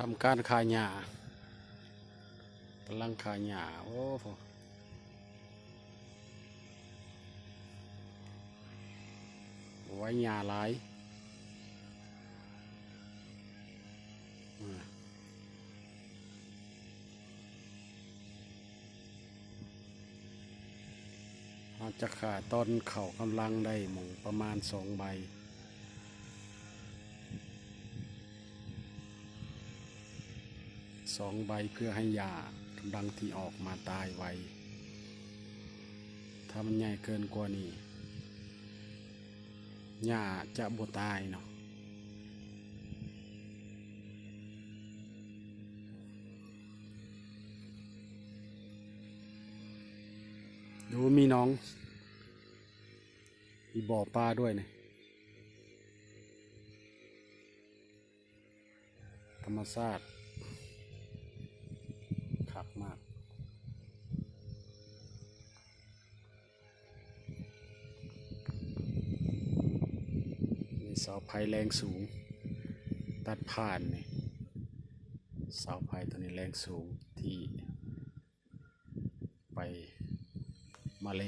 ທຳການຂ້າຫຍ້າ ກຳລັງຂ້າຫຍ້າ. ໂອ້ ໄຫວ້ຫຍ້າຫຼາຍ. ເຮົາຈະຂ້າຕອນເຂົ້າກຳລັງໄດ້ໝ່ອງປະມານສອງໃບ ສອງໃບ ເພື່ອໃຫ້ຫຍ້າກຳລັງທີ່ອອກມາຕາຍໄວ. ຖ້າມັນໃຫຍ່ເກີນກວ່ານີ້ ຫຍ້າຈະບໍ່ຕາຍເນາະ. ດູ ມີໜອງ ມີບໍ່ປາດ້ວຍນີ້ ທຳມະຊາດຄັກມາກ. ມີເສົາໄຟແຮງສູງຕັດຜ່ານນີ້ ເສົາໄຟຕົວນີ້ແຮງສູງທີ່ໄປມາເລ